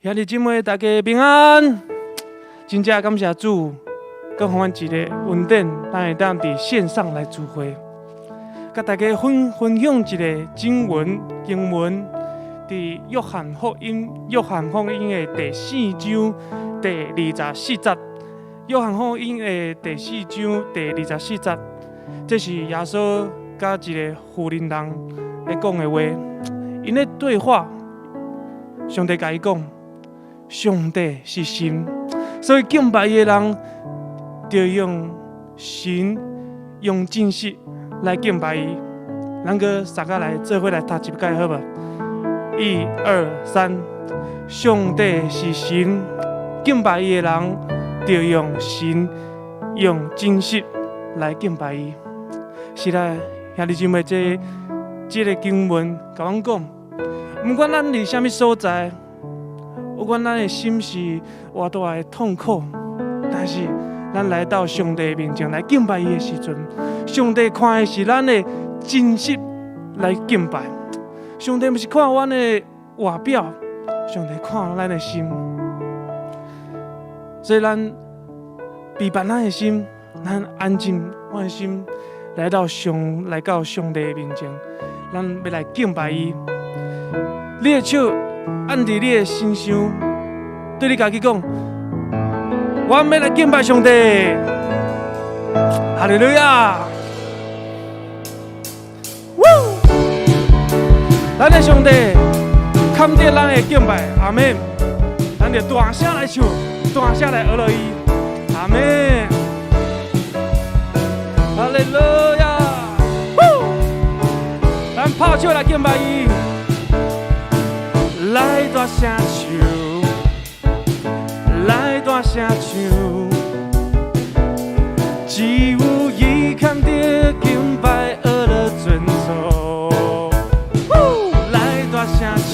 兄弟姊妹，大家平安！真正感謝主，閣予阮一个恩典，咱會當佇線上來聚會，佮大家分享一个經文，佇約翰福音，約翰福音的第四章第二十四節。約翰福音的第四章第二十四節，這是耶穌佮一个婦人人咧講的話，𪜶咧對話，上帝共伊講，上帝是神，所以敬拜伊的人，著用神用真實來敬拜伊。咱閣三個來做伙來讀一擺好無？一二三，上帝是神，敬拜伊的人，著用神用真實來敬拜伊。是啦，兄弟姊妹，這個經文共阮講，毋管咱佇啥物所在，不管咱的心是偌大的痛苦，但是咱來到上帝面前來敬拜伊的時陣，上帝看的是咱的真實來敬拜。上帝毋是看阮的外表，上帝看咱的心。所以咱備辦咱的心，咱安靜阮的心，來到上帝的面前，咱欲來敬拜伊。你的手按佇你的身上，對你家己講：我欲來敬拜上帝。哈利路亞！嗚！咱的上帝堪得咱的敬拜，阿門。咱就大聲來唱，大聲來學落伊，阿門。哈利路亞！嗚！咱拍手來敬拜伊。來大聲唱，來大聲唱，只有伊堪得敬拜，學樂尊崇。來大聲唱，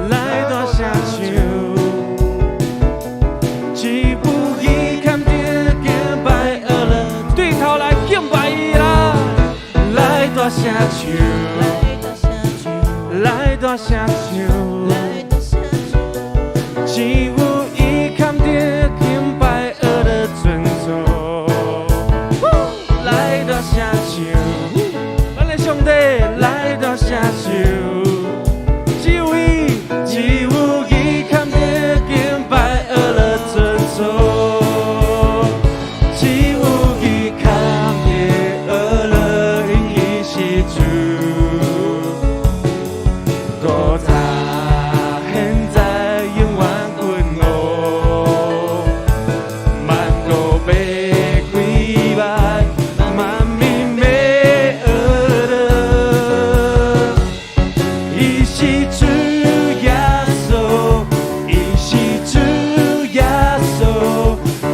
來大聲唱，只有伊堪得敬拜，學樂對頭來敬拜伊啦，來大聲唱。來大聲唱，只有伊堪得敬拜，學樂尊崇。來大聲唱，咱的上帝來大聲唱，只有伊，只有伊堪得敬拜，學樂尊崇。只有伊堪得學樂，因伊是主。古早、現在、永遠君王，萬國欲跪拜，萬民欲學樂。伊是主耶穌，伊是主耶穌，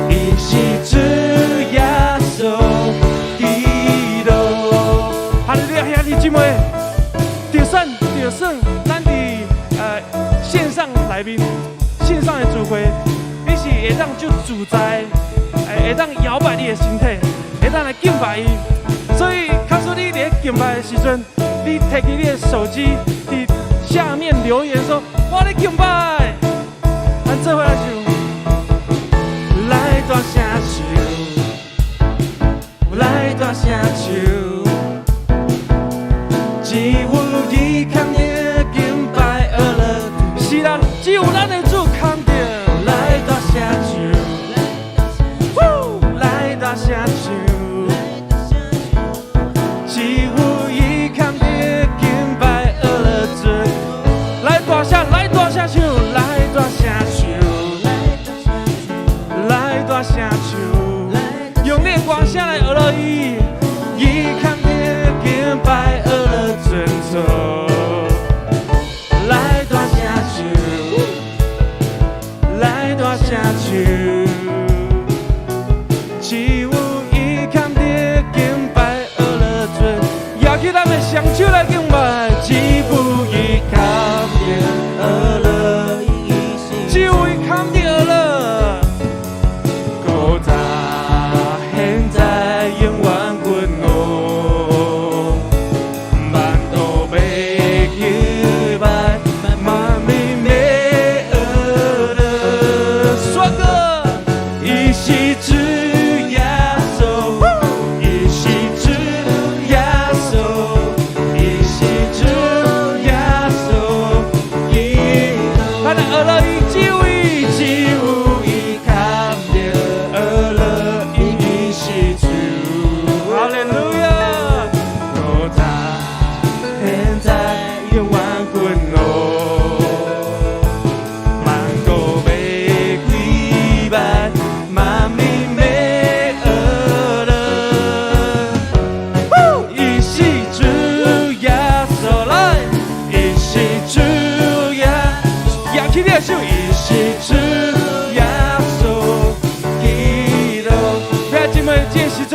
伊是主耶穌基督。哈利路亞，兄弟姊妹，就算就算咱佇線上內面，線上的聚會，你是會當就自在，會當搖擺你的身體，會當來敬拜伊。所以，假使你佇咧敬拜的時陣，你提起你的手機，佇下面留言說：我咧敬拜，咱做伙來唱，來大聲唱，來大聲唱，只有伊堪得敬拜學樂，是啦，只有咱的主堪得來大聲唱，來大聲唱，只有伊堪得敬拜學樂尊，來大聲，來大聲唱，來大聲唱，來大聲唱，用你的歌聲來學樂伊，伊堪得敬拜學樂尊崇，來大聲唱，來大聲唱，只有伊堪得敬拜學樂尊，舉起咱的雙手來敬拜，只有伊堪得學樂，只有伊堪得學樂。古早、現在、永遠君王，萬國欲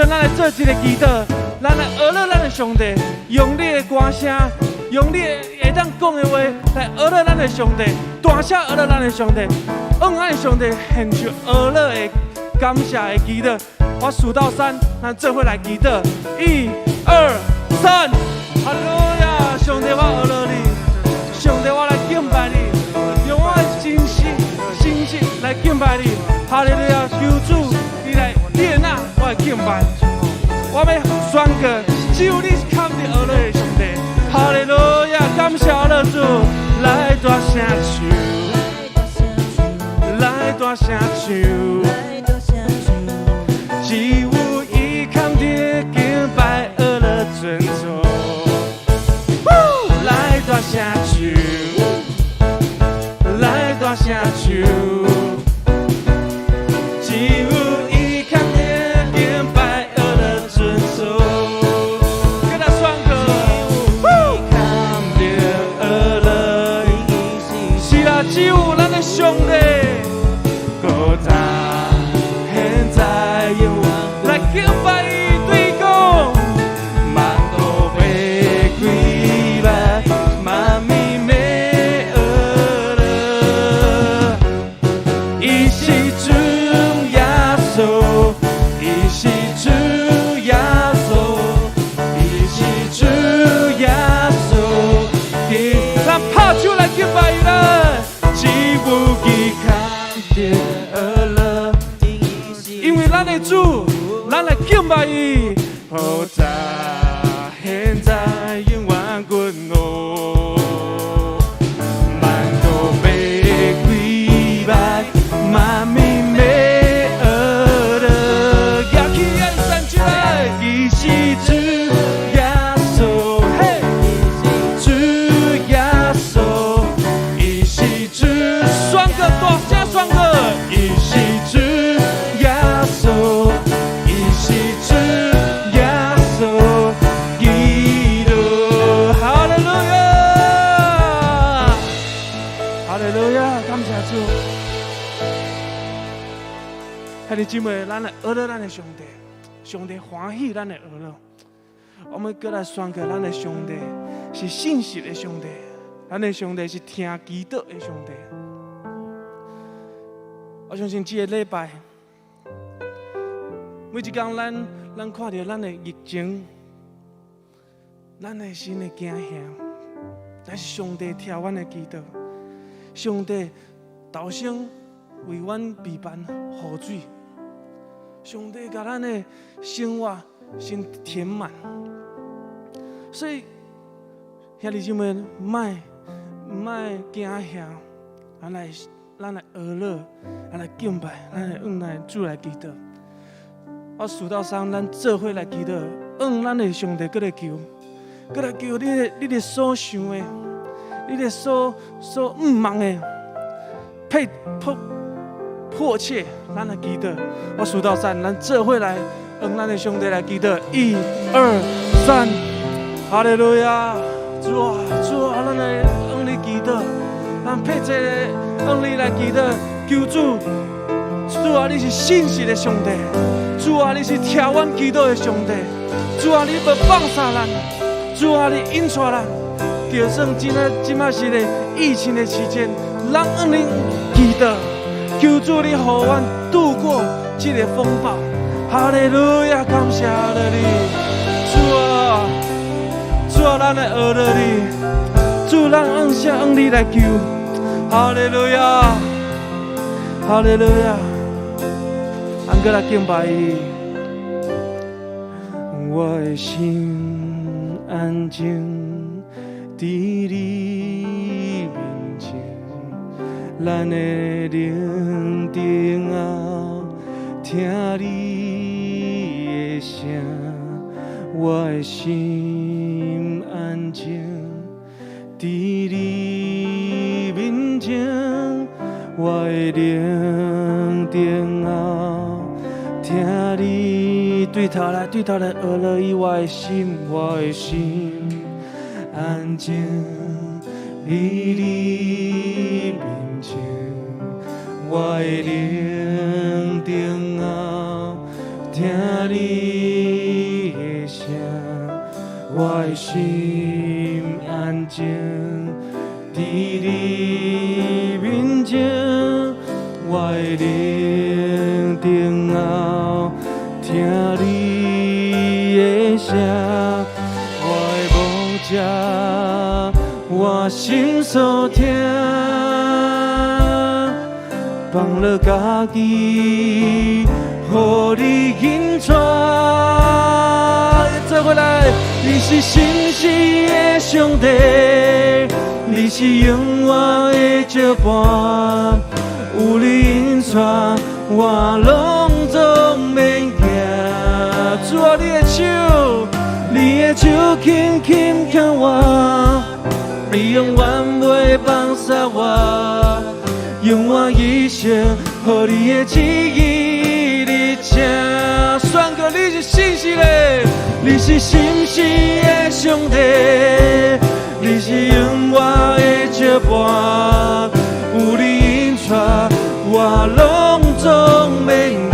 陣咱來做一个祈禱，咱來呵咾咱的上帝，用你的歌聲，用你會當講的話來呵咾咱的上帝，大聲呵咾咱的上帝，向咱的上帝獻上呵咾的感謝的祈禱。我數到三，咱做伙來祈禱。一、二、三，哈利路亞！上帝，我呵咾你，上帝，我來敬拜你，用我的真心、心情來敬拜你。哈利路亞！求主，你來悅納我的敬拜。我欲宣告，只有你是堪得呵咾的上帝。哈利路亞！感謝了主，來大聲唱，來大聲唱。只有伊堪得敬拜，呵咾尊崇。來大聲唱，來大聲唱。只有伊堪得敬拜，呵咾尊崇。跟他宣告，堪得呵咾。是啦，只有咱的上帝。古早、現在、永遠，來敬拜伊，對講。萬古百幾萬，萬米的呵咾，伊是主耶穌，伊是主耶穌，伊是主耶穌。咱拍手來敬拜伊啦，只有伊堪得呵咾，因為咱的主，咱來敬拜伊。古早、現在、永遠君王，萬古百幾萬，萬米的呵咾，舉起咱雙手來，伊是主耶穌，嘿，主耶穌，伊是主，宣告大聲宣告，伊是主耶穌，伊是主耶穌基督，哈利路亞，哈利路亞，感謝主。兄弟姊妹，咱來呵咾咱的上帝，上帝歡喜咱的呵咾。我們閣來宣告，咱的上帝是信實的上帝，咱的上帝是聽祈禱的上帝。我相信這个禮拜，每一工咱看著咱的疫情，咱的心會驚嚇，但是上帝聽阮的祈禱，上帝頭先為阮備辦雨水，上帝共咱的生活先填滿，所以兄弟姊妹，莫莫驚嚇，咱來呵咾，咱來敬拜，咱來向咱的主來祈禱。我數到三，咱做伙來祈禱，向咱的上帝閣來求，閣來求你的所想的，你的所向望的，配迫切，咱來祈禱。我數到三，咱做伙來向咱的上帝來祈禱。一、二、三，哈利路亞！主啊，主啊，咱來向你祈禱，咱迫切的向你來祈禱，求主，主啊，你是信實的上帝，主啊，你是聽阮祈禱的上帝，主啊，你無放捨咱，主啊，你引帶咱，就算這馬是個疫情的期間，咱向你祈禱，求主你予阮度過這個風暴。哈利路亞，感謝了你，主啊，主啊，咱來呵咾你，主，咱向啥向你來求。哈利路亞，哈利路亞，咱閣來敬拜伊。我的心安靜佇你面前，咱的靈等候聽你的聲，我的心安靜佇你面前，我的靈等候聽你。對頭來，對頭來，呵咾伊，我的心，我的心安靜佇你面前，我的靈等候聽你。我的心安靜，佇你面前，我的靈等候，聽你的聲，我的牧者，我心所疼，放落家己，予你引帶。做伙來，你是信實的上帝，你是永遠的石伴，有你引帶，我攏總免驚。主啊，你的手，你的手輕輕牽我，你永遠袂放捨我，用我一生予你的旨意佇這。宣告你是信實的，你是信實的上帝，你是永遠的石伴，有你引帶，我攏總免驚。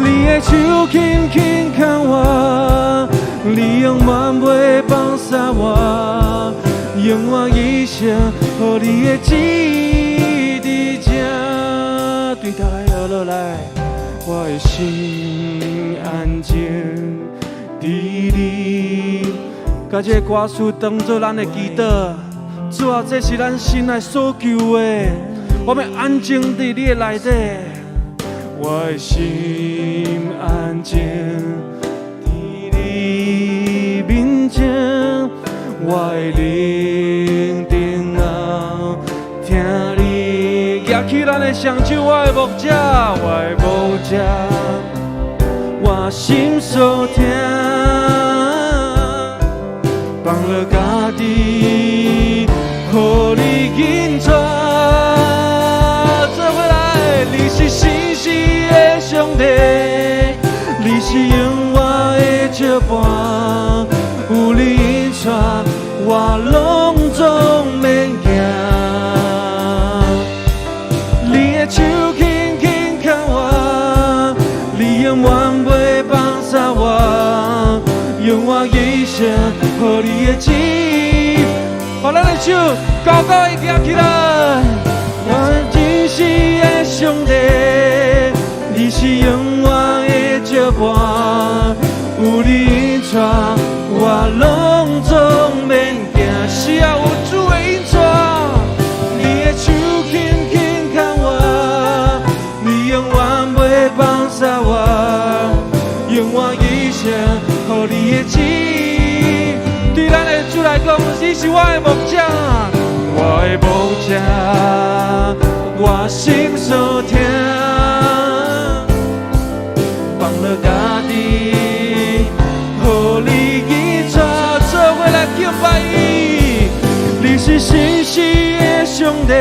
你的手輕輕牽我，你永遠袂放捨我，用我一生予你的旨意佇這。對頭來落落來，我的心安靜佇你。共這个歌詞當做咱的祈禱。主啊，這是咱心內所求的，我欲安靜佇你的內底。我的心安靜佇你面前，我的靈等候聽你。舉起咱的雙手，我的牧者，我的牧者，我心所疼，放落家己，予你引帶。做伙來，你是信實的上帝，你是永遠的石伴，有你引帶，我攏總免驚。你的手輕輕牽我，你永遠袂放捨我，用我一生予你的旨意。予咱的手高高的舉起來。我真實的上帝，你是永遠的石伴，有你引帶，我攏總免驚。是啊，有主的引帶，你的手輕輕牽我，你永遠袂放捨我，用我一生予你的旨意。對咱的主來講，你是我的牧者，我的牧者，我心所疼，放落家己，予你引帶，做伙來敬拜伊。你是信實的上帝，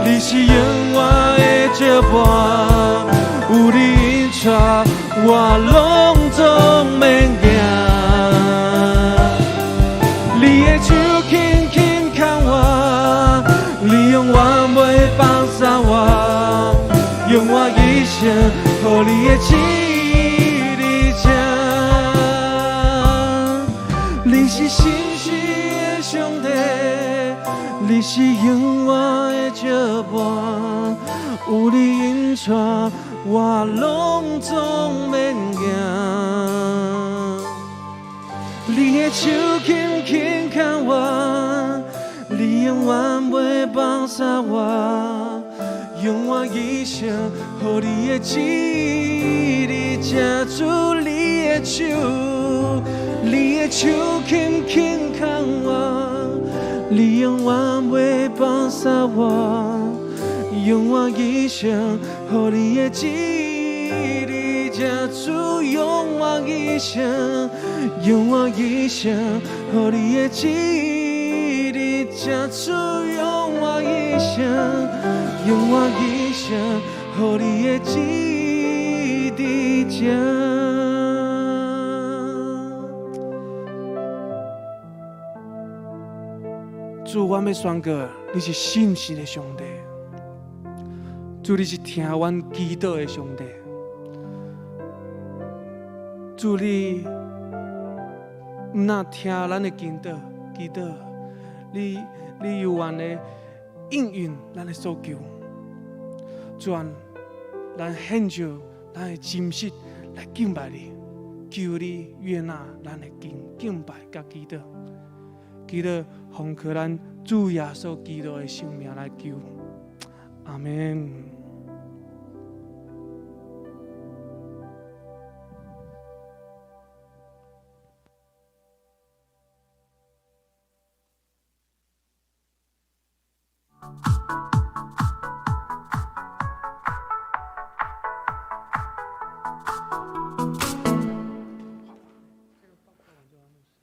你是永遠的石伴，有你引帶，我攏總免驚。你的手輕輕牽我，你永遠袂放捨我，用我一生予你的旨意佇這。你是信實的上帝，你是永遠的石伴，有你引帶，我攏總免驚。你的手輕輕牽我，你永遠袂放捨我，用我一生予你的旨意佇這。主你的手，你的手輕輕牽我，你永遠袂放捨我，用我一生予你的旨意佇這。主用我一生，用我一生予你的旨意佇這。主用我一生，用我一生予你的旨意佇這。主，我欲宣告，你是信實的上帝。主，你是聽阮祈禱的上帝。主，主你毋但聽咱的祈禱，祈禱，你有願的應允咱的所求。主啊，咱獻上咱的真實來敬拜你，求你悅納咱的敬拜佮祈禱，祈禱奉靠咱主耶穌基督的聖名來求，阿們。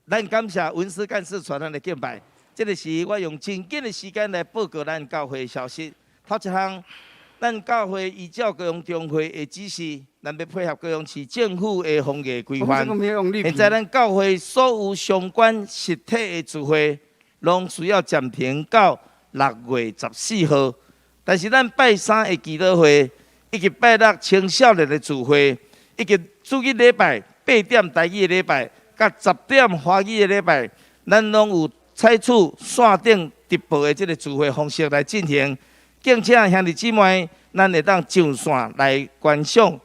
咱感謝文思幹事傳咱的敬拜。這个時我用真緊的時間來報告咱教會的消息。頭一項，咱教會依照高雄中會的指示，咱欲配合高雄市政府的防疫規範。現在咱教會所有相關實體的聚會，攏需要暫停到6月14號。但是咱拜三的祈禱會，以及拜六青少年的聚會，以及主日禮拜8點台語的禮拜，佮10點華語的禮拜，咱攏有採取線頂直播的這个聚會方式來進行。敬請兄弟姊妹，咱會當上線來觀賞、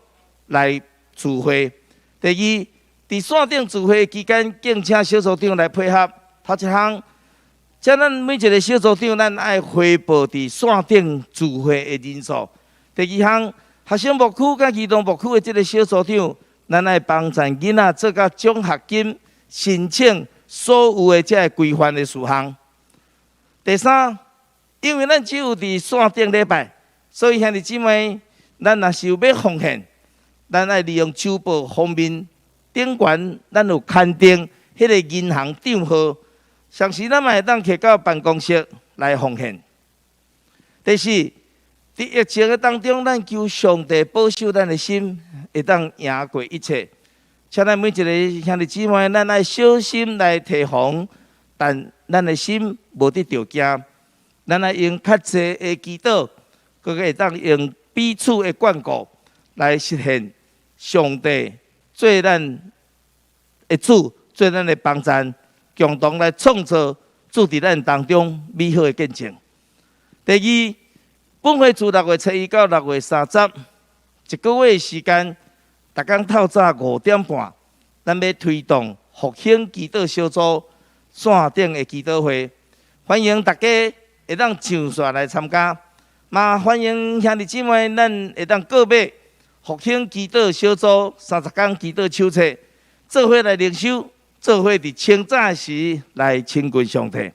來聚會。第二，佇線頂聚會期間，敬請小組長來配合。頭一項，請咱每一个小組長，咱愛回報佇線頂聚會的人數。第二項，學生牧區佮兒童牧區的這个小組長，咱愛幫贊囡仔做甲獎學金申請所有的這个規範的事項。第三，因為咱只有佇線頂禮拜，所以兄弟姊妹，咱若是有欲奉獻，咱愛利用周報封面頂懸，咱有勘定彼个銀行帳號，同時咱嘛會當摕到辦公室來奉獻。第四，佇疫情的當中，咱求上帝保守咱的心，會當贏過一切。請咱每一个兄弟姊妹，咱愛小心來提防，但咱的心無得著驚。咱愛用較濟的祈禱，閣會當用彼此的關顧來實現上帝做咱的主，做咱的幫贊，共同來創造主佇咱當中美好的見證。第二，本會自6月初1到6月30，一个月的時間，逐工透早5點半，咱欲推動復興祈禱小組線頂的祈禱會，歡迎大家會當上線來參加，嘛歡迎兄弟姊妹，咱會當購買復興祈禱小組30工祈禱手冊，做伙來靈修，做伙佇清早時來親近上帝。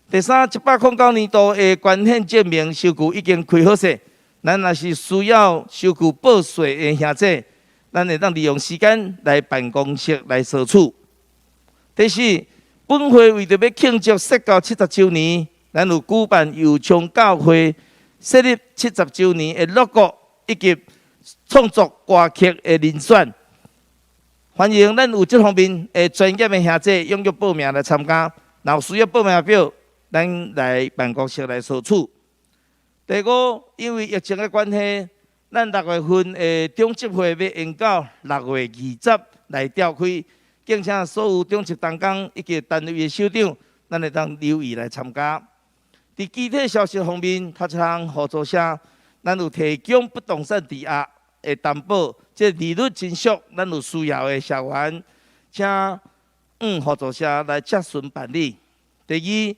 第三，109年度的捐獻證明收據已經開好勢，咱若是需要收據報稅的兄弟，咱會當利用時間來辦公室來索取。第四，本會為著欲慶祝設教70週年，咱有舉辦右昌教會設立70週年的 logo 以及創作歌曲的遴選，歡迎咱有這方面的專業的兄弟踴躍報名來參加。若有需要報名表，咱來辦公室來索取。第五，因為疫情的關係，咱6月份的長執會欲延到6月20來召開，敬請所有長執同工以及單位的首長，咱會當留意來參加。佇具體消息方面，頭一項互助社，咱有提供不動產抵押的擔保，這利率真俗，咱有需要的社員，請互助社來洽詢辦理。第二，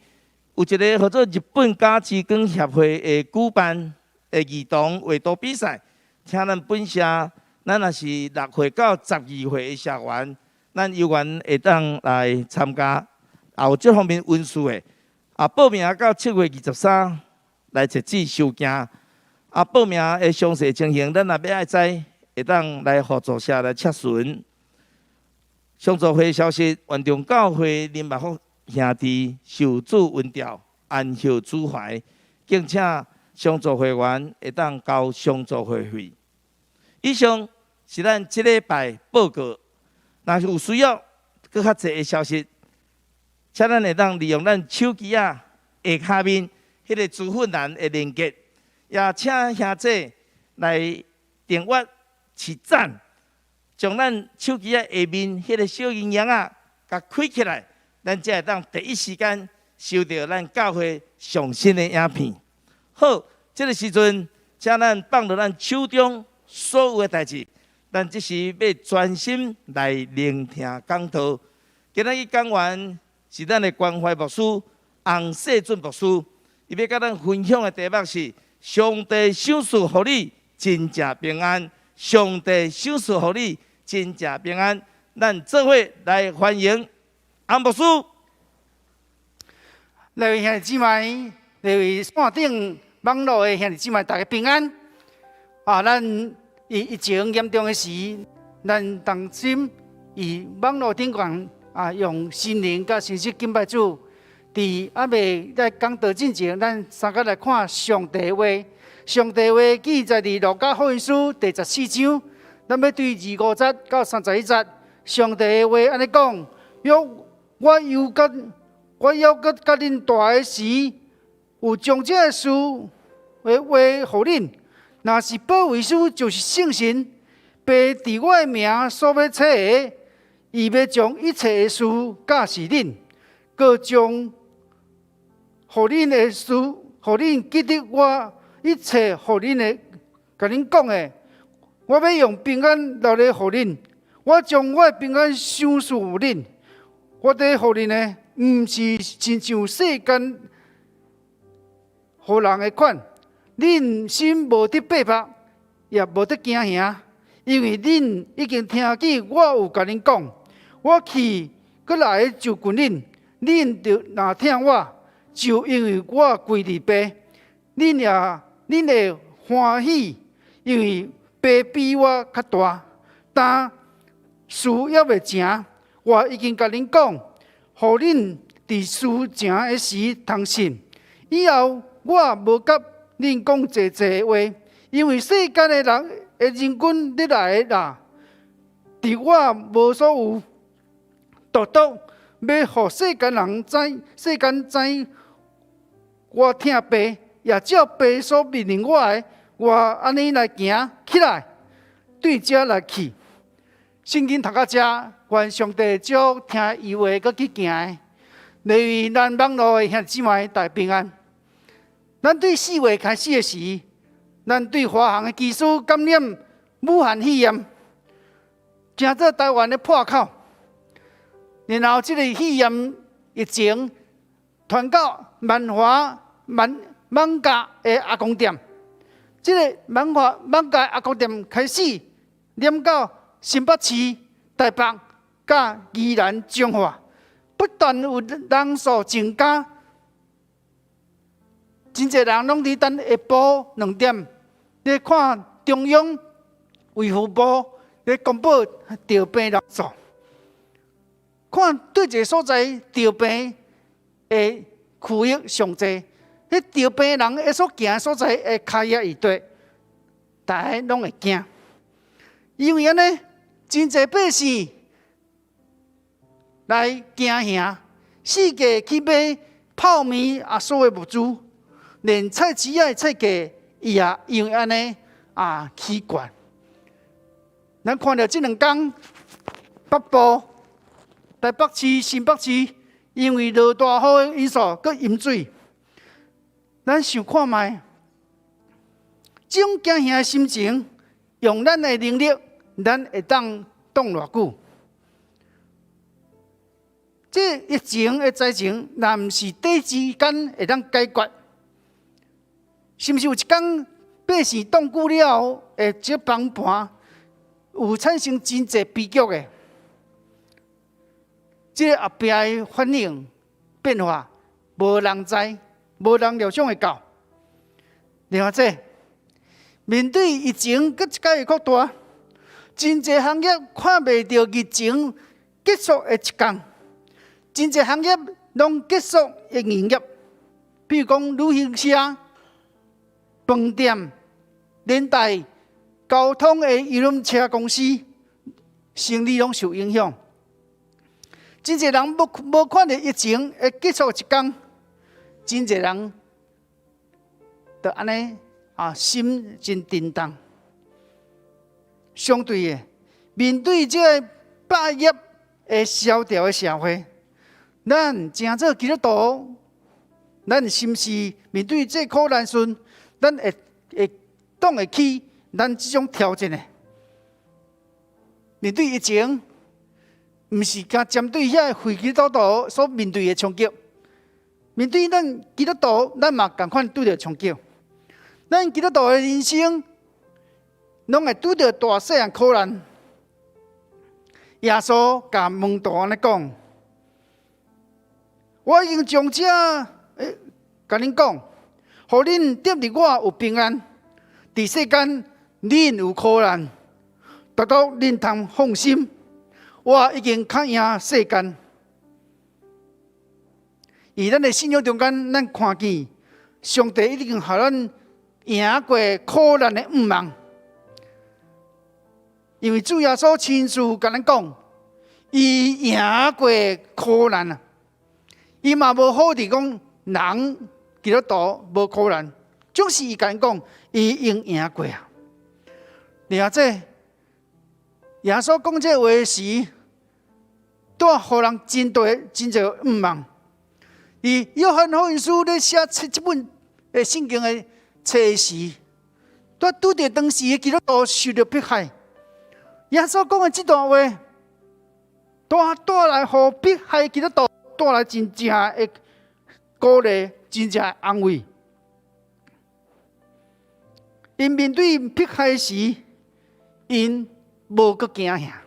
有一个號做日本嘉慈光協會的舉辦的兒童畫圖比賽，請咱本社，咱若是6歲到12歲的社員，咱有緣會當來參加，也有這方面文書的。啊，報名到7月23來截止收件。啊，報名的詳細情形，咱若欲愛知，會當來互助社來洽詢。上座會消息，元長教會林百福兄弟受主恩召，安息主懷，敬請上座會員會當交上座會費。以上是咱這禮拜報告，若是有需要，閣較濟的消息，請咱會當利用咱手機仔下跤面彼个資訊欄的連結，也請兄弟來訂閱、揤讚。將咱手機仔下面彼个小鈴鐺仔，共開起來，咱才會當第一時間收著咱教會上新的影片。好，這个時陣，請咱放落咱手中所有的代誌，咱這時欲專心來聆聽講道。今仔日講員是咱的關懷牧師洪世俊牧師，伊欲佮咱分享的題目是：上帝賞賜予你真正平安。上帝賞賜予你真正平安。咱做伙來歡迎洪牧師。各位兄弟姊妹，各位線頂網路的兄弟姊妹，大家平安。啊，咱佇疫情嚴重的時，咱同心佇網路頂懸啊，用心靈佮誠實敬拜主。佇猶未來講道進前，咱三個來看上帝話。上帝話記載佇路加福音書第14章，咱欲對25節到31節。上帝的話按呢講：若我猶閣我猶閣佮恁蹛的時，有將這个事的話予恁。若是保惠師，就是聖神，父佇我的名所欲差的，伊欲將一切的事教示恁，閣將予恁的事，予恁記得我一切予恁的，共恁講的。我欲用平安留咧予恁，我將我的平安賞賜予恁。我佇予恁的，毋是親像世間予人的款。恁心無得逼迫，也無得驚嚇，因為恁已經聽見我有共恁講，我去閣來就近恁，恁著若疼我，就因為我歸佇父，恁也恁會歡喜，因為父比我較大。但事猶未成，我已經共恁講，予恁佇事成的時通信。以後我無佮恁講濟濟話，因為世間的人的人君欲來啦，佇我無所有，獨獨欲予世間人知，世間知我疼父，也照父所命令我的，我按呢來行起來，對遮來去。聖經讀到遮，願上帝祝聽伊話閣去行的，為咱網路的兄弟姊妹大家平安。咱對4月開始的時，咱對華航的機師感染武漢肺炎，成做台灣的破口。然後這个肺炎疫情傳到萬華萬艋舺的阿公店，這个萬華艋舺阿公店開始染到新北市、台北、佮宜蘭彰化，不斷有人數增加，真濟人攏佇等下晡2點，咧看中央衛福部咧公布著病人數，看佗一个所在著病的區域上濟，彼著病人的所行的所在的跤跡伊對，大家攏會驚，因為按呢，真濟百姓來驚嚇，四界去買泡麵啊，所有物資，連菜市仔的菜價伊也因為按呢啊起懸。咱看著這兩工北部、台北市、新北市，因為落大雨的因素，閣淹水。咱想看覓，這種驚嚇的心情，用咱的能力，咱會當擋偌久？這疫情的災情，若毋是短時間會當解決，是毋是有一工百姓擋久了後會這崩盤，有產生真濟悲劇的？這個後壁的反應變化，無人知，無人料想會到。另外這面對疫情閣一擺會擴大，真濟行業看袂著疫情結束的一天，真濟行業攏結束的營業，比如講旅行社、飯店、連帶交通的郵輪車公司，生意攏受影響。真濟人無看著疫情會結束一天，真濟人就按呢啊，心真沉重。相對的，面對這个百業會蕭條的社會，咱成做基督徒，咱是毋是面對這苦難時，咱會擋會起咱這種挑戰的？面對疫情，毋是干針對遐個非基督徒所面對的衝擊，面對咱基督徒，咱嘛仝款拄著衝擊。咱基督徒的人生，攏會拄著大細項苦難。耶穌共門徒按呢講：我已經將這共恁講，予恁踮佇我有平安。佇世間，恁有苦難，獨獨恁通放心，我已經較贏世間。佇咱的信仰中間，咱看見上帝已經予咱贏過苦難的毋望。因為主耶穌親自共咱講，伊贏過苦難啊！伊嘛無否認講人基督徒無苦難，總是伊共咱講，伊已經贏過啊！而且耶穌講這話時，帶予人真大真濟毋望。佇約翰福音書咧寫這本的聖經的冊時，拄拄著當時的基督徒受著迫害。耶穌講的這段話，帶來予迫害基督徒帶來真正的鼓勵，真正的安慰。𪜶面對迫害時，𪜶無閣驚嚇。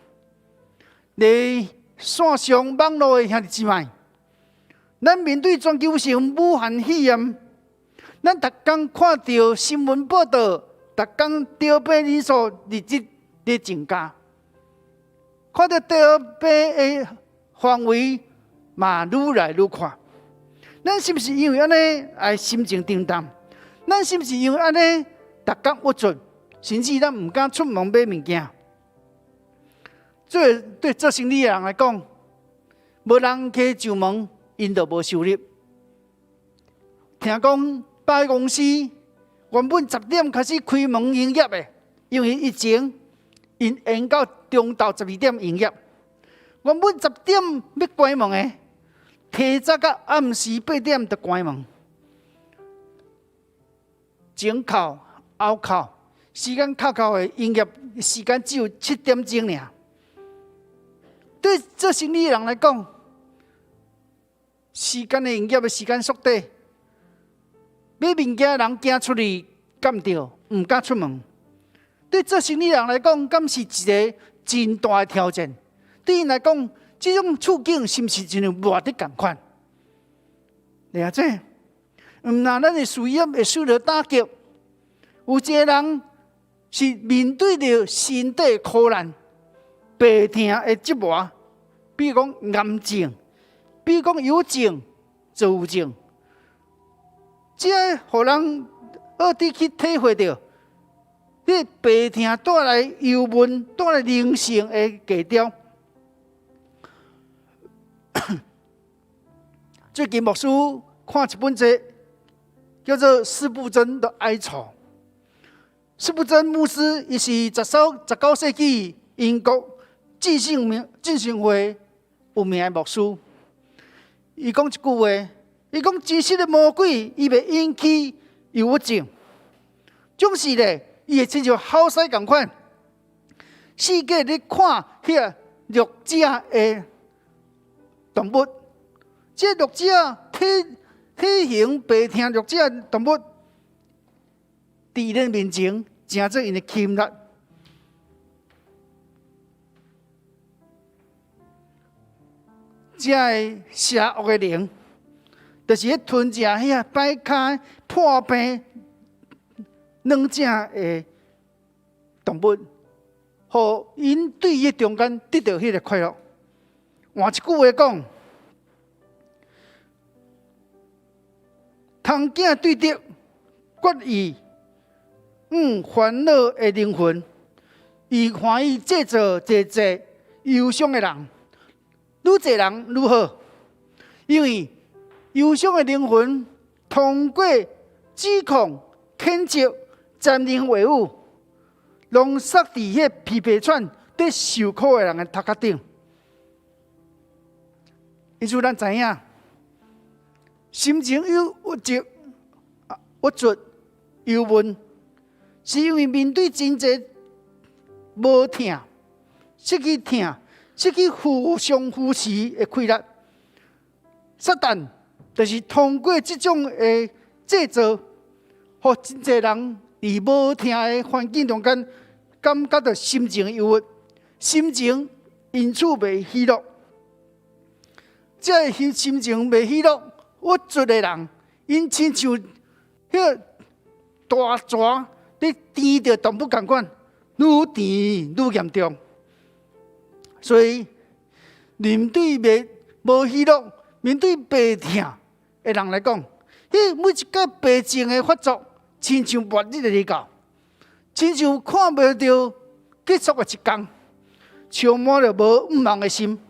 佇線上網路的兄弟姊妹，咱面對全球性武漢肺炎，咱逐工看著新聞報道，逐工著病人數日日咧增加，看著著病的範圍嘛愈來愈闊。咱是毋是因為按呢會心情沉重？咱是毋是因為按呢逐工鬱卒，甚至咱毋敢出門買物件？這對做生意的人來講，無人客上門，𪜶就無收入。聽講百貨公司原本10點開始開門營業的，因為疫情，𪜶延到中晝12點營業。原本十點欲關門的，提早到暗時8點就關門。前扣後扣，時間扣扣的營業時間只有7點鐘爾。對做生意的人來講，時間的營業的時間縮短，買物件的人驚出去感著，毋敢出門。對做生意人來講，敢是一個真大的挑戰。對𪜶來講，這種處境是毋是親像末日仝款？了解？毋但咱的事業會受到打擊，有一個人是面對著身體苦難、病痛的折磨，比如講癌症，比如講憂症、躁鬱症，這予人學得去體會著，這病痛帶來憂悶，帶來靈性的低調。最近牧師看一本冊，叫做《司布真的哀愁》。司布真牧師，伊是19世紀英國浸信會有名的牧師。伊講一句話，伊講真實的魔鬼，伊袂引起憂鬱症，總是咧，伊會親像好屎仝款，四界咧看彼个弱者的動物，這弱者體型病痛弱者的動物，佇𪜶面前，成做𪜶的禽畜。這个邪惡的靈，就是咧吞食彼个擺跤破病軟者的動物，予𪜶對彼中間得著彼个快樂。換一句話講，通囝對敵決意煩惱的靈魂，伊歡喜製造濟濟憂傷的人，愈濟人愈好，因為憂傷的靈魂通過指控、譴責、讒言話語，攏塞佇彼个皮皮喘。佇受苦的人的頭殼頂。因此，咱知影，心情憂鬱症、鬱卒、憂悶，是因為面對真濟無疼、失去疼、失去互相扶持的氣力。撒旦就是通過這種的製造，予真濟人佇無疼的環境中間，感覺著心情憂鬱，心情因此袂喜樂。這个心情袂喜樂、鬱卒的人，𪜶親像彼个大蛇咧甜著動物仝款，愈甜愈嚴重。所以面對袂無喜樂、面對病疼的人來講，彼每一擺病症的發作，親像末日的來到，親像看袂著結束的一天，充滿著無盼望的心。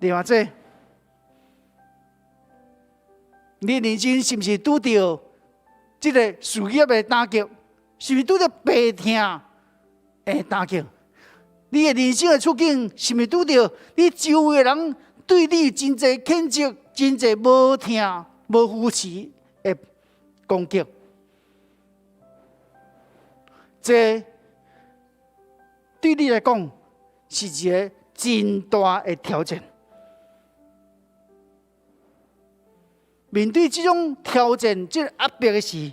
另外，這你人生是毋是拄著這个事業的打擊？是毋是拄著病疼的打擊？你的人生的處境是毋是拄著你周圍的人對你真濟譴責、真濟無疼、無扶持的攻擊？這對你來講是一个真大的挑戰。面對這種挑戰、這个壓迫的時，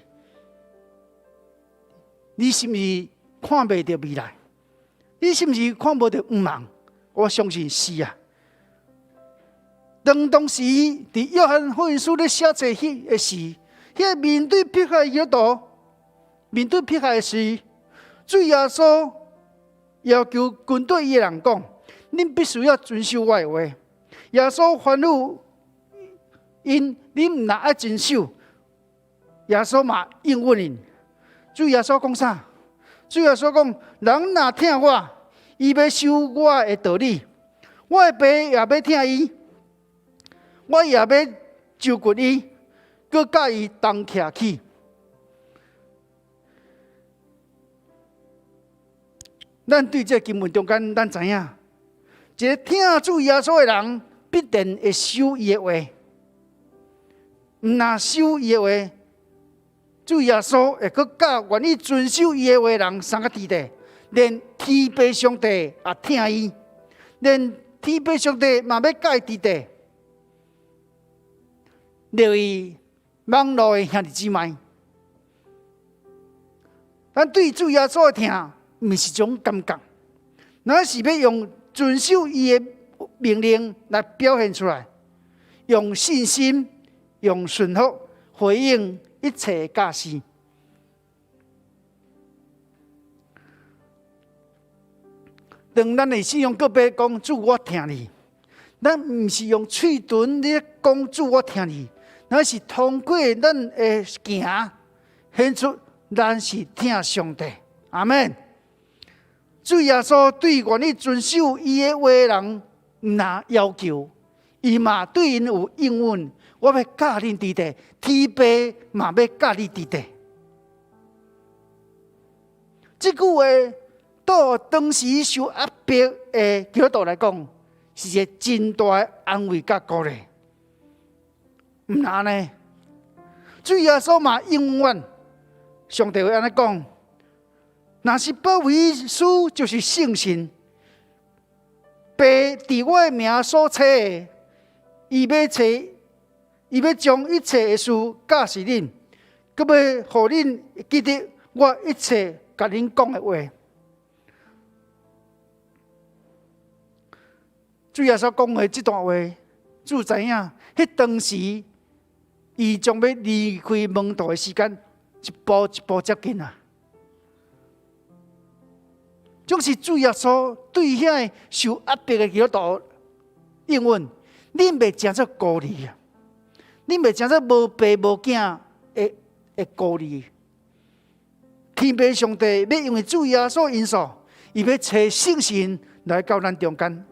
你是毋是看袂著未來？你是毋是看無著盼望？我相信是啊。當當時佇約翰福音書咧寫冊彼个時，彼个面對迫害的基督徒，面對迫害的時，主耶穌要求跟隨伊的人講：恁必須要遵守我的話。耶穌吩咐𪜶，恁若愛遵守，耶穌嘛應允𪜶。主耶穌講啥？主耶穌講：人若疼我，伊欲守我的道理，我的爸也欲疼伊，我也欲就近伊，閣佮伊同徛去。咱對這經文中間，咱知影，一个疼主耶穌的人，必定會守伊的話。毋若守伊的話，主耶穌會閣佮願意遵守伊的話的人相佮佇咧，連天父上帝也疼伊，連天父上帝嘛欲佮伊佇咧。列位網路的兄弟姊妹，咱對主耶穌的疼，毋是一種感覺，咱是欲用遵守伊的命令來表現出來，用信心、用順服回應一切的教示。當咱的信仰告白講主我疼你，咱毋是用喙唇咧講主我疼你，咱是通過咱的行顯出咱是疼上帝。阿們。主耶穌對願意遵守伊的話的人，毋若要求，伊嘛對𪜶有應允。我欲佮恁佇咧，天父嘛欲佮你佇咧。這句話對當時受壓迫的基督徒來講，是一個真大的安慰佮鼓勵。毋若按呢，主耶穌嘛應允，上帝會按呢講。若是保惠師，就是聖神，父佇我的名所差的，伊欲差，伊欲將一切的事教示恁，閣欲予恁記得我一切共恁講的話。主耶穌講的這段話，主知影，彼當時伊將欲離開門徒的時間，一步一步接近啊。總是主耶穌對遐個受壓迫的基督徒應允，恁袂成做孤兒啊！恁袂成做無爸無囝的的孤兒。天父上帝欲因為主耶穌因素，伊欲差聖神來到咱中間。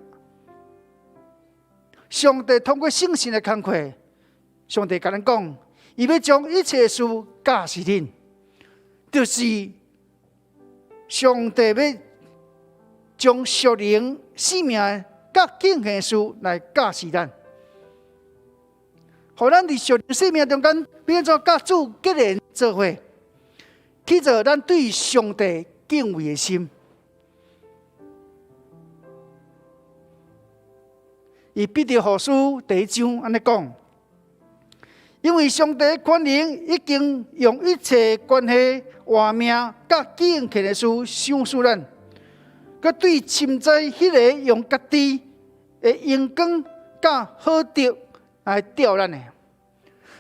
上帝通過聖神的工課，上帝共咱講，伊欲將一切事教示恁，就是上帝欲。將屬靈生命佮敬虔事來教示咱，予咱佇屬靈生命中間欲按怎佮主結連做伙，去做咱對上帝敬畏的心。伊彼得後書第一章按呢講，因為上帝權能已經用一切關係活命佮敬虔的事賞賜咱，閣對深知彼个用家己的榮光佮好德來召咱的。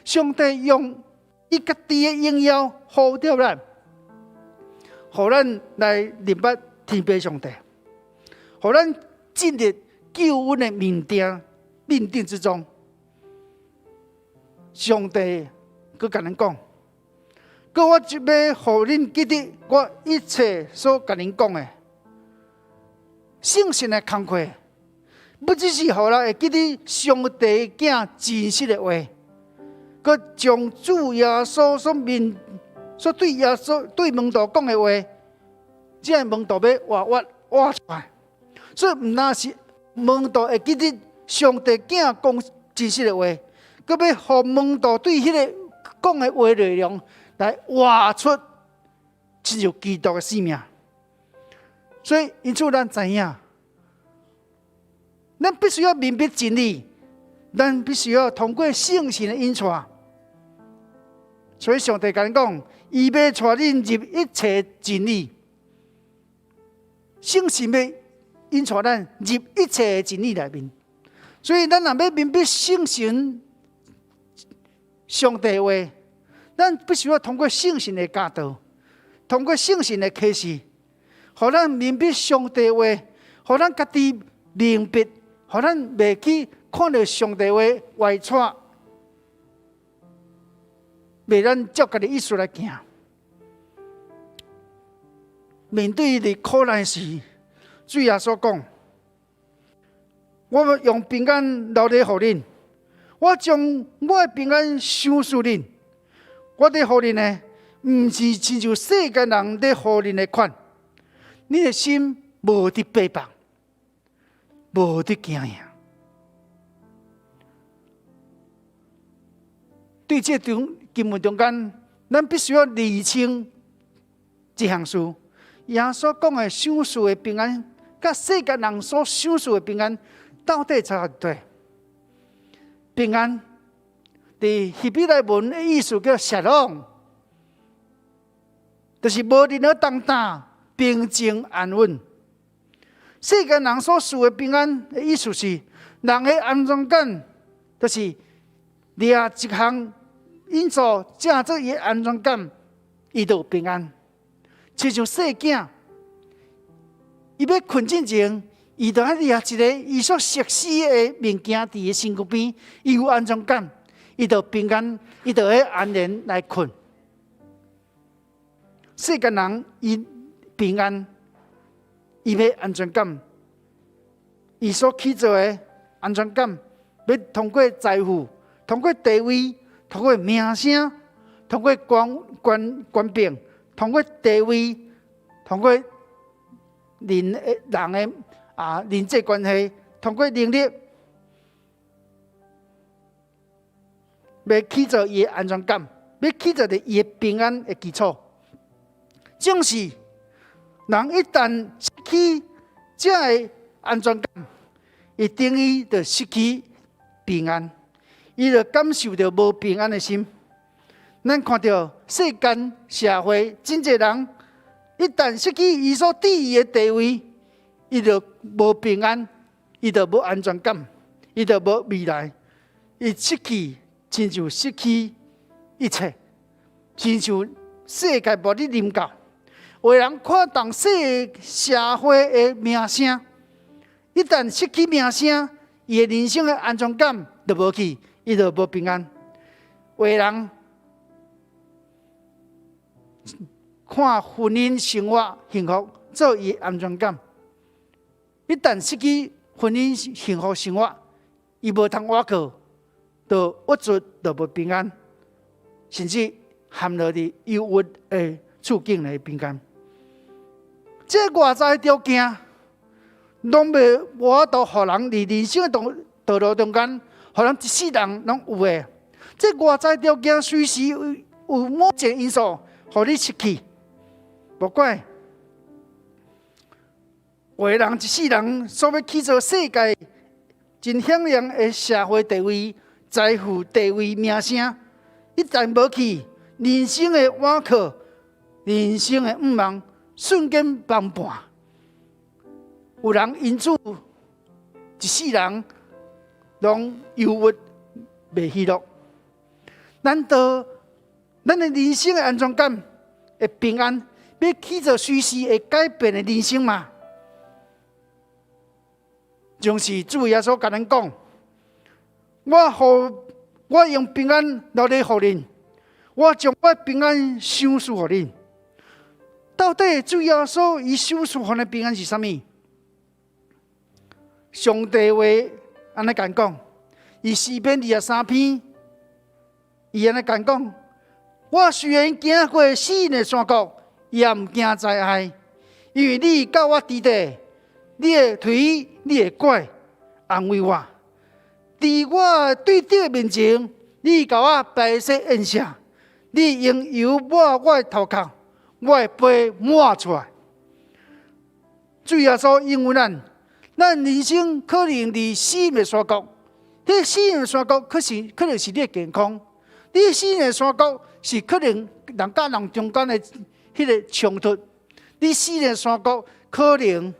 上帝用伊家己的榮耀呼召咱，予咱來認捌天父上帝，予咱進入救恩的命定命定之中。上帝閣共咱講，閣我就欲予恁記得我一切所共恁講的。聖神的工課，不只是予人會記得上帝囝真實的話，閣將主耶穌所面所對耶穌對門徒講的話，這个門徒欲活活活出來。所以毋但是門徒會記得上帝囝講真實的話，閣欲予門徒對彼个講的話內容來活出親像基督的生命。所以，因此咱知影，咱必須要明白真理，咱必須要通過聖神的引帶。所以上帝共咱講，伊欲帶恁入一切真理，聖神欲引帶咱入一切的真理內面。所以，咱若欲明白聖神上帝的話，咱必須要通過聖神的教導，通過聖神的啟示。予咱明白上帝話，予咱家己明白，予咱袂去看著上帝話歪跩，袂咱照家己意思來行。面對佇苦難時，主耶穌講：我用平安留咧予恁，我將我的平安賞賜恁。我佇予恁的，毋是親像世間人咧予恁的款。恁的心無得白放，無得驚嚇。對這段經文中間，咱必須要釐清一項事：耶穌講的賞賜的平安，佮世間人所賞賜的平安，到底差佇佗？平安，佇希伯來文的意思叫沙龍，就是無任何動盪。平靜安穩，世間人所賜的平安的意思是，人的安全感，就是掠一項因素，正做伊的安全感，伊就有平安。親像細囝，伊欲睏進前，伊就愛掠一个伊所熟悉的物件佇伊身軀邊，伊有安全感，伊就平安，伊就會安然來睏。世間人伊。平安，伊欲安全感，伊所去做的安全感，欲通過財富、通過地位、通過名聲、通過權權權柄、通過地位、通過人的人的啊人際關係、通過能力，欲去做伊的安全感，欲去做著伊的平安的基礎，正是。人一旦失去這个安全感，伊等於就失去平安，伊就感受著無平安的心。咱看著世間社會真濟人，一旦失去伊所置伊的地位，伊就無平安，伊就無安全感，伊就無未來，伊失去親像失去一切，親像世界末日臨到。有的人看重世社會的名聲，一旦失去名聲，伊的人生的安全感就無去，伊就無平安。有的人看婚姻生活幸福做伊的安全感，一旦失去婚姻幸福生活，伊無通倚靠，就鬱卒，就無平安，甚至陷落佇憂鬱的處境內邊間。這外在條件，攏袂無法度予人佇人生的道路中間，予人一世人攏有的。這外在條件隨時有某一個因素，予你失去。無怪有的人一世人所欲去做世界真響亮的社會地位、財富、地位、名聲，一旦無去，人生的倚靠、人生的向望，瞬間崩盤。有人因此一世人攏憂鬱、袂喜樂。難道咱的人生的安全感、的平安，欲去做隨時會改變的人生嗎？就是主耶穌共咱講：我予我用平安留咧予恁，我將我平安賞賜予恁。到底主耶穌伊賞賜予咱的平安是啥物？上帝話按呢共講，伊詩篇23篇，伊按呢共講：我雖然行過死蔭的山谷，也毋驚災害，因為你佮我佇咧，你的槌，你的拐安慰我。佇我對敵的面前，你共我擺設宴席，你用油抹我的頭殼，我的杯滿出來。主耶穌應允咱，咱人生可能佇死蔭的山谷，彼死蔭的山谷可能是你的健康，你死蔭的山谷是可能人佮人中間的彼个衝突，你死蔭的山谷可能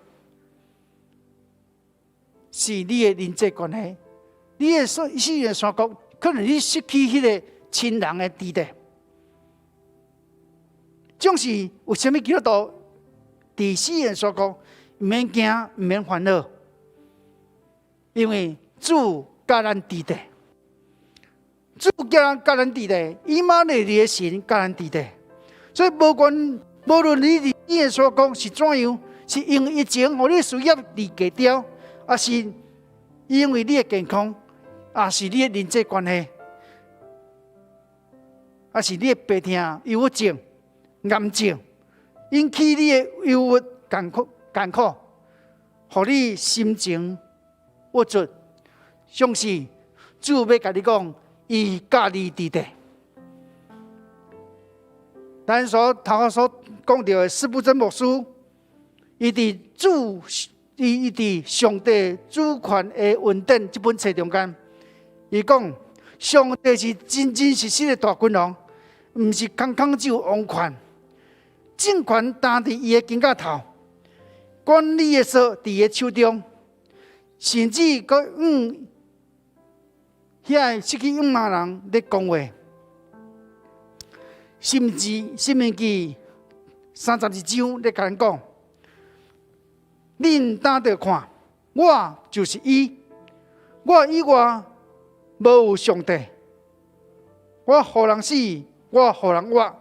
是你的人際關係，你的死蔭的山谷可能你失去彼个親人的支持。總是有啥物基督徒佇死蔭的山谷，毋免驚，毋免煩惱，因為主佮咱佇咧，主佮咱佇咧，以馬內利的神佮咱佇咧，所以無論你佇死蔭的山谷是怎樣，是因為疫情予你事業離低掉，抑是因為你的健康，抑是你的人際關係，抑是你的病痛、憂鬱症、癌症，引起你的憂鬱、艱苦，予你心情鬱卒。相信主欲共你講，伊佮你佇咧。咱所頭先所講著的司布真牧師，伊佇上帝主權的恩典這本冊中間，伊講上帝是真真實實的大君王，毋是空空只有王權，政權擔佇伊的肩胛頭，管理的索佇伊的手中，甚至閣向遐失去仰望人咧講話，甚至申命記32章咧共咱講，恁當著看，我就是伊，我以外無有上帝，我予人死，我予人活，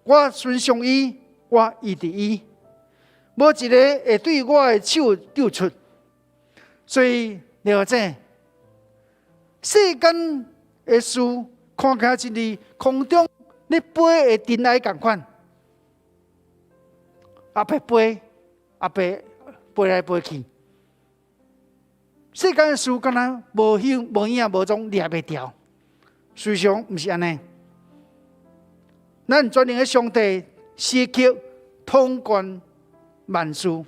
我伸傷醫，我醫治伊，無一个會對我的手救出。所以了解世間的事，看起來親像空中咧飛的塵埃仝款，阿白飛，阿白飛來飛去。世間的事敢若無形無影無蹤掠袂牢，事實上毋是按呢。咱全能的上帝時刻統管萬事，無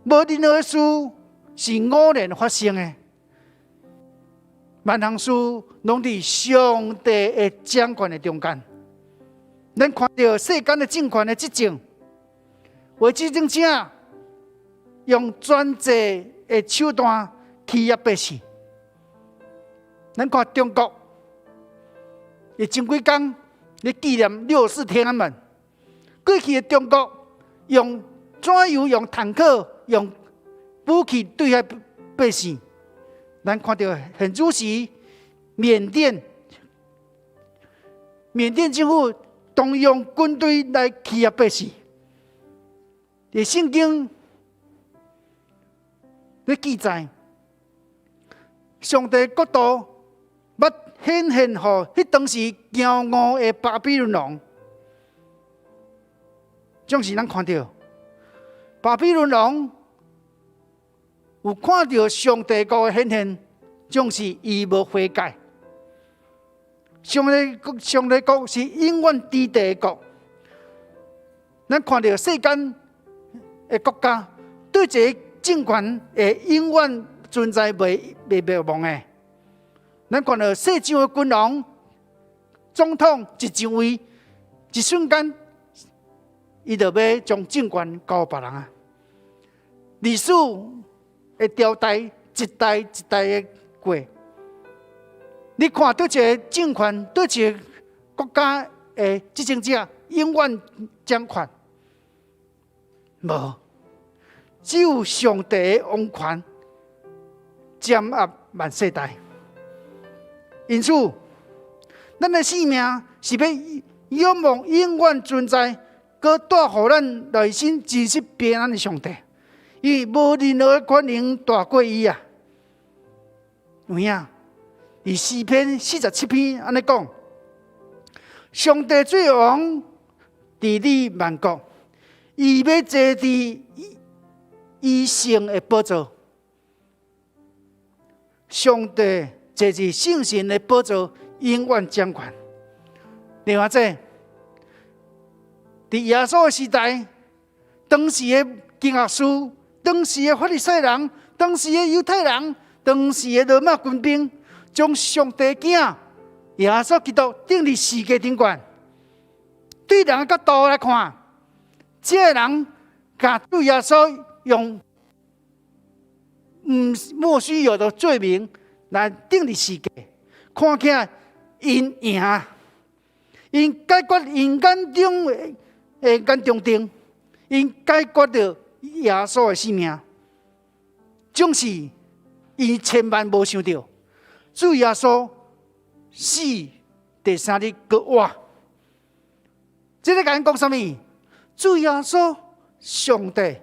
任何事是偶然發生的，萬項事攏佇上帝的掌權的中間。咱看著世間的政權的執政，有執政者用專制的手段欺壓百姓。咱看中國，伊前幾工咧紀念六四天安門，過去的中國用怎樣用坦克、用武器對遐百姓？咱看著現此時，緬甸政府動用軍隊來欺壓百姓。佇聖經咧記載，上帝國度欲顯現予彼當時驕傲的巴比倫王，總是咱看著巴比倫王有看著上帝國的顯現，總是伊無悔改。上帝國，上帝國是永遠佇地的國。咱看著世間的國家，佗一个政權會永遠存在袂袂滅亡的。咱看著世上的君王、總統一上位，一瞬間，伊就欲將政權交予別人啊！歷史會朝代一代一代的過，你看佗一个政權，佗一个國家的執政者永遠掌權？無，只有上帝的王權掌握萬世代。因此，咱的生命是欲仰望永遠存在，閣帶予咱內心真實平安的上帝，因為無任何的權能大過伊啊！有影？佇詩篇47篇按呢講：上帝做王，治理萬國，伊欲坐佇伊聖的寶座。上帝坐佇聖神的寶座，永遠掌權。另外者，佇耶穌的時代，當時的經學師、當時的法利賽人、當時的猶太人、當時的羅馬軍兵，將上帝囝耶穌基督釘佇十架頂懸。對人的角度來看，這个人共主耶穌用毋莫須有的罪名來釘佇十架，看起來𪜶贏，𪜶解決𪜶眼中的眼中釘，𪜶解決著耶穌的性命，總是𪜶千萬無想著，主耶穌死第三日閣活。這个共咱講啥物？主耶穌上帝，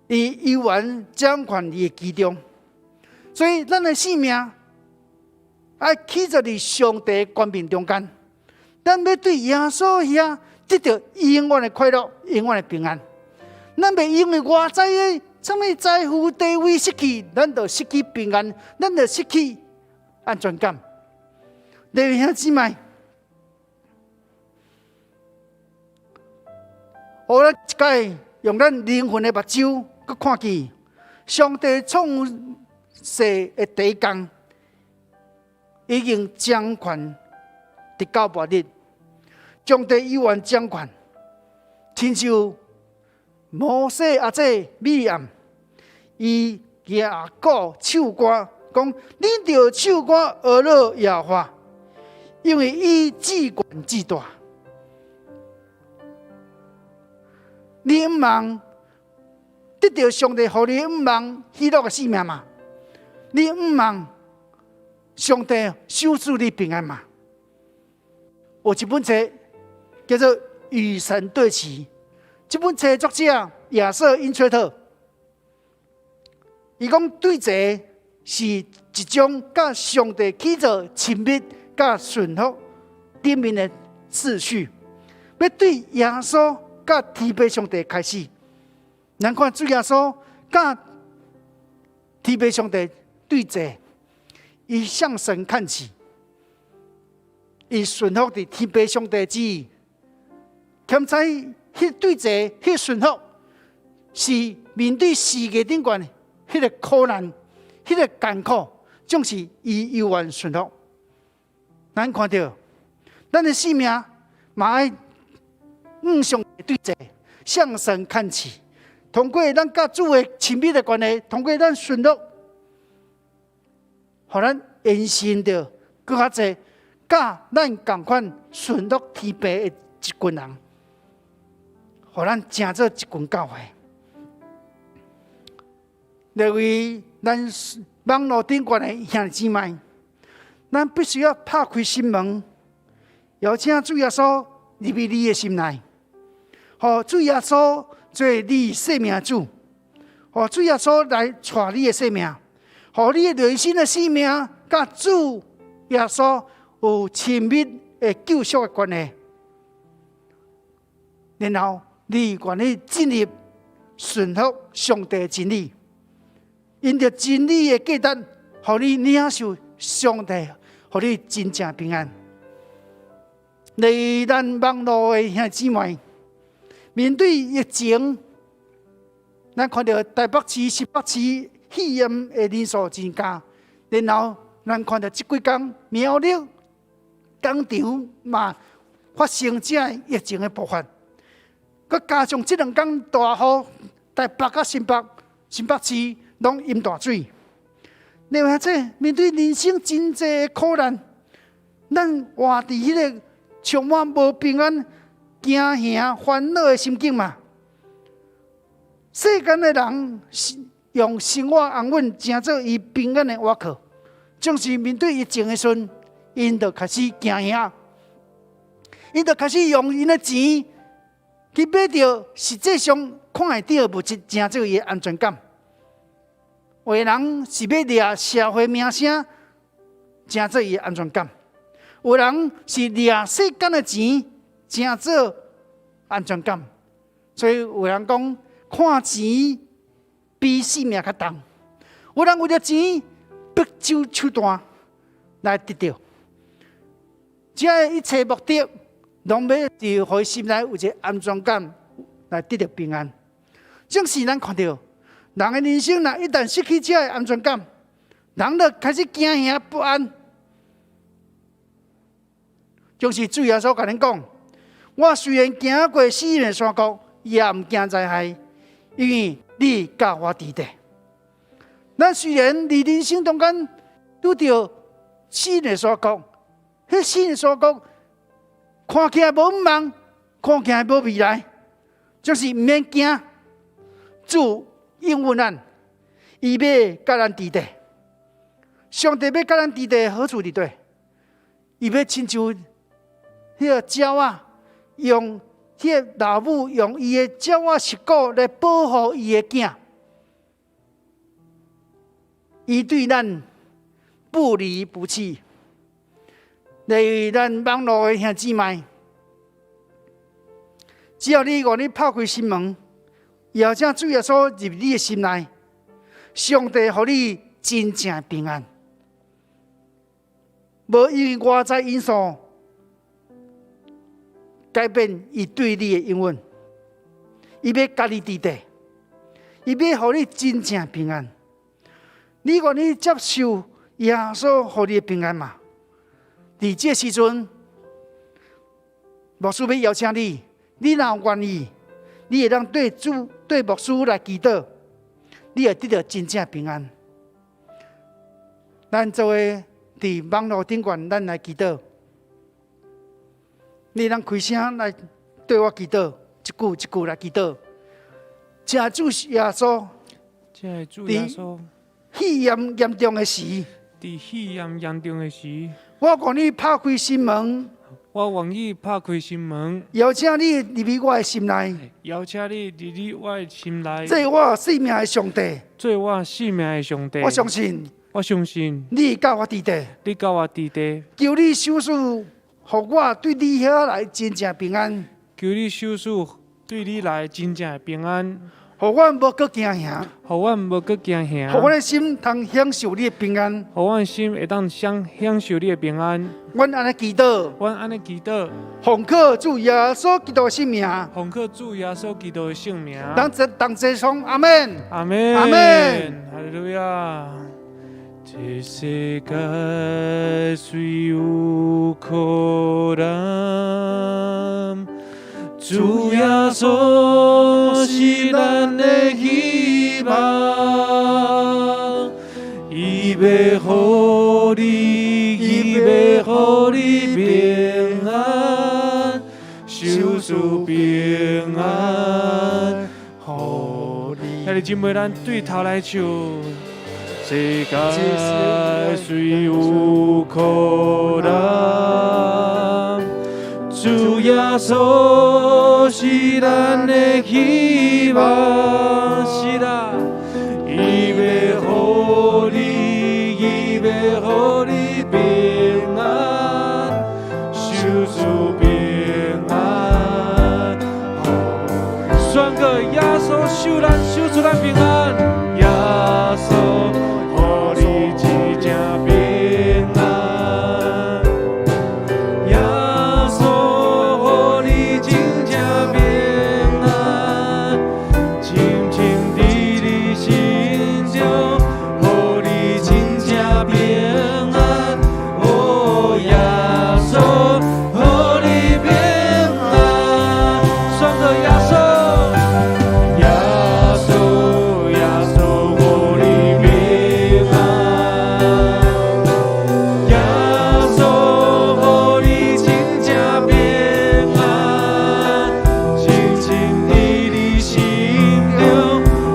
伊猶原掌權佇其中，所以咱的性命愛起佇佇上帝權柄中間。咱欲對耶穌遐得著永遠的快樂、永遠的平安。咱袂因為外在的啥物財富地位失去，咱就失去平安，咱就失去安全感。弟兄姊妹，予咱一擺用咱靈魂的目睭，閣看見上帝創世的第一工，已經掌權直到末日，上帝猶原掌權，親像摩西阿姐米利暗，伊舉鼓唱歌，講恁著唱歌呵咾耶和華，因為伊至懸至大。你毋望得著上帝予你毋望喜樂的生命嗎？你毋望上帝賞賜你平安嗎？有一本冊叫做《與神對齊》，這本冊作者亞瑟因崔特，伊講對齊是一種佮上帝起做親密、佮順服頂面的次序，欲對耶穌佮天父上帝開始。咱看主耶穌佮天父上帝對齊，伊向神看齊，伊順服佇天父上帝旨意。兼且彼對齊、彼順服，是面對十架頂懸彼个苦難、彼个艱苦，總是伊猶原順服。咱看著，咱的生命嘛愛向上帝對齊，向神看齊。通過咱佮主的親密的關係，通過咱順服，予咱延伸著閣較濟，佮咱仝款順服天父的一群人，予咱成做一群教會。列位，咱網路頂懸的兄弟姊妹，咱必須要拍開心門，邀請主耶穌入去你的心內，予主耶穌做你生命主，予主耶穌來帶你的生命，予你的內心的生命佮主耶穌有親密的救贖的關係，然後你願意進入順服上帝的真理。因著真理的價值，予你領受上帝，予你真正平安。佇咱網路的兄弟姊妹，面對疫情，咱看著台北市、新北市肺炎的人數增加，然後咱看著這幾工苗栗工廠嘛發生這疫情的爆發，閣加上這兩工大雨，台北佮新北、新北市攏淹大水。另外，這面對人生真濟的苦難，咱活佇彼個充滿無平安、驚嚇、煩惱的心境嘛。世間的人用生活安穩成做伊平安的倚靠，總是面對疫情的時陣，𪜶就開始驚嚇，𪜶就開始用𪜶的錢去買著實際上看會著的物質，成做伊的安全感。有的人是欲掠社會名聲，成做伊的安全感；有的人是掠世間的錢，成做安全感。所以有人講，看錢比性命較重。有人為著錢，不擇手段來得著。這一切目的，攏欲是予心內有一個安全感，來得著平安。正是咱看著人的人生，若一旦失去這个安全感，人就開始驚嚇不安。就是主耶穌共恁講：我雖然行過死蔭的山谷，也毋驚災害，因為你佮我佇咧。咱雖然佇人生中間拄著死蔭的山谷，彼死蔭的山谷看起來無望，看起來無未來，就是毋免驚。主應允咱，伊欲佮咱佇咧。上帝欲佮咱佇咧好處佇佗？伊欲親像彼个鳥仔，用彼个老母用伊的鳥仔翼骨來保護伊的囝。伊對咱不離不棄。例如咱網路的兄姊妹，只要你願意拍開心門，邀請主耶穌入你的心內，上帝予你真正平安，無因為外在因素改變伊對你的應允，伊欲佮你佇咧，伊欲予你真正平安。你願意接受耶穌予你的平安嗎？佇這個時陣，牧師欲邀請你，你若願意，你會當對主、對牧師來祈禱，你會得著真正平安。咱做伙佇網路頂懸，咱來祈禱。你通開聲來對我祈禱，一句一句來祈禱。請主耶穌，這主耶穌，肺炎嚴重的時，佇肺炎嚴重的時，我願意拍開心門，我願意拍開心門，邀請你入去我的心內，邀請你入去我的心內，做我生命的上帝。做我生命的上帝。我相信，我相信你佮我佇咧，你佮我佇咧，求你賞賜，予我對你遐來真正平安。求你賞賜對你來真正的平安，予阮無閣驚嚇，予阮無閣驚嚇，予阮的心通享受你的平安，予阮心會當享受你的平安。阮按呢祈禱，阮按呢祈禱，奉靠主耶穌基督的聖名，奉靠主耶穌基督的聖名。當這同齊說阿們，阿們，阿們，哈利路亞。這世界雖有苦難，主耶穌是咱的希望，伊欲予你，伊欲予你平安，賞賜平安，予你。兄弟姊妹，咱對頭來唱。世界雖有苦難，主耶穌是咱的希望，是啦，伊欲予你，伊欲予你平安，賞賜平安。宣告耶穌賜咱賜予咱平安，耶穌予你真正平安，耶穌予你真正平安，深深佇你心中，予你真正平安。哦，耶穌予你平安，宣告耶穌，耶穌，耶穌予你平安，耶穌予你真正平安，深深佇你心中，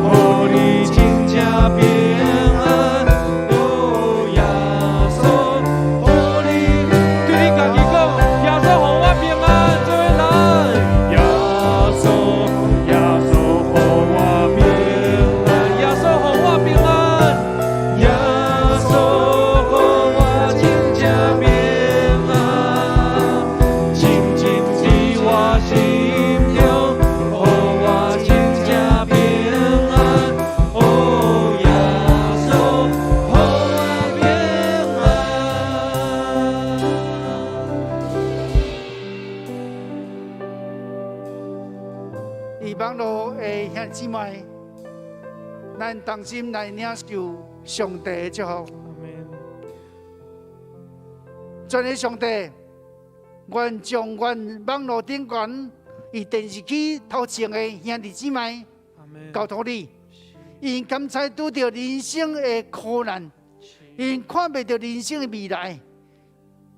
予你真正平安。哦，耶穌予你，對你家己講，耶穌予我平安，做伙來。耶穌，耶穌予我平安，耶穌予我平安，耶穌予我真正平安，深深佇我心中，予我真正平安。哦，耶穌予我平安。佇網路的兄弟姊妹，咱同心來領受上帝的祝福。阿門。全能上帝，願將阮網路頂懸佇電視機頭前的兄弟姊妹阿門。交託你，𪜶敢知拄著人生的苦難，𪜶看袂著人生的未來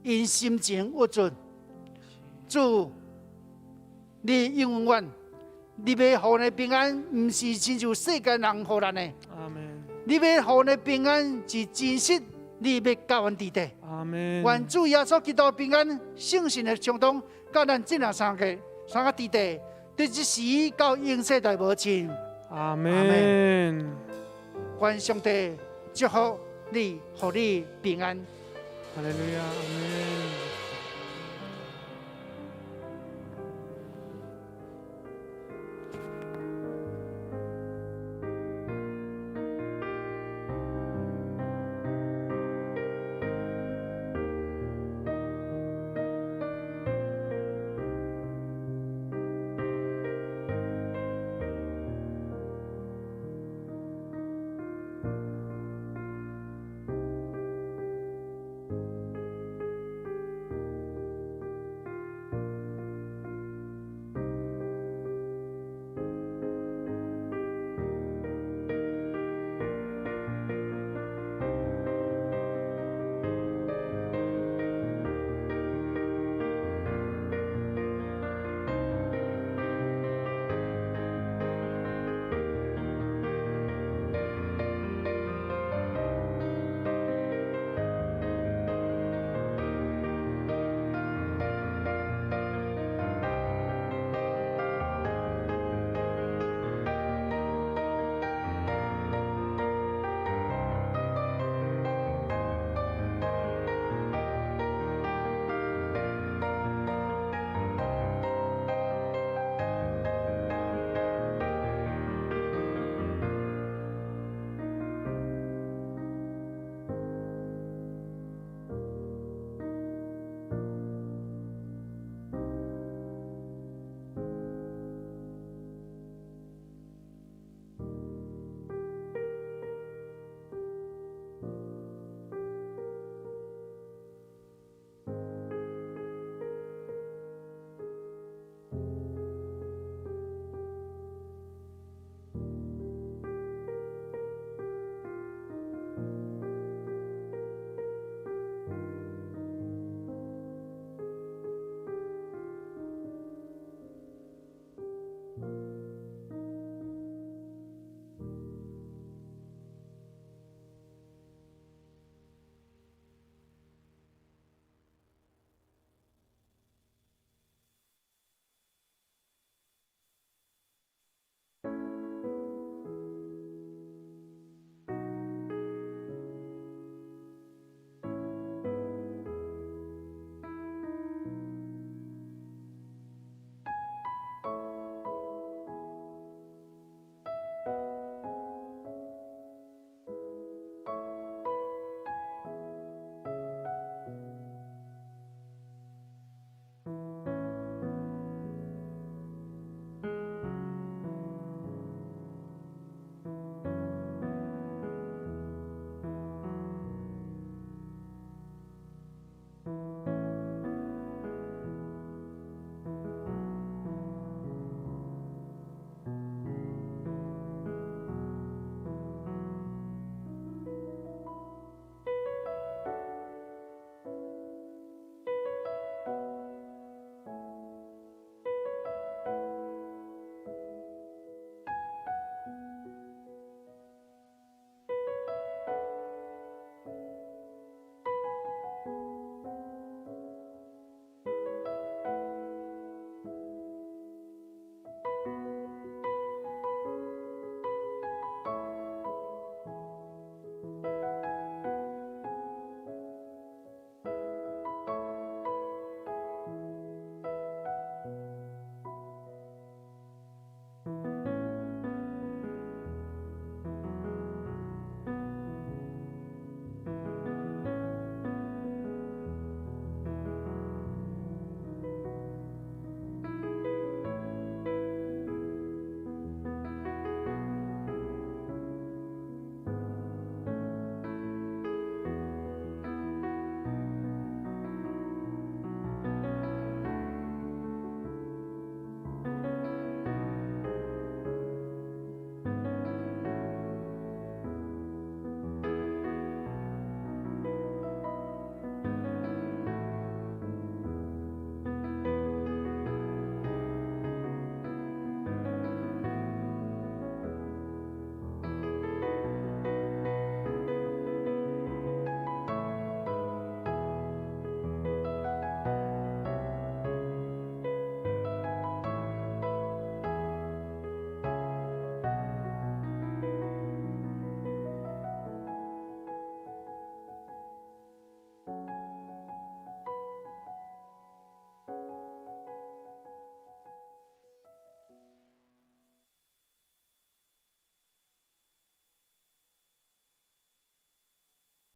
，𪜶心情鬱卒。主，你應允阮，你欲予阮的平安，毋是親像世間人予咱的。阿門。你欲予阮的平安是真實，你欲佮阮佇咧。阿門。願主耶穌基督平安、聖神的相通，佮咱這兩三個三個佇咧，佇這時到永世代無盡。阿門。願上帝祝福你，予你平安。哈利路亞，阿門。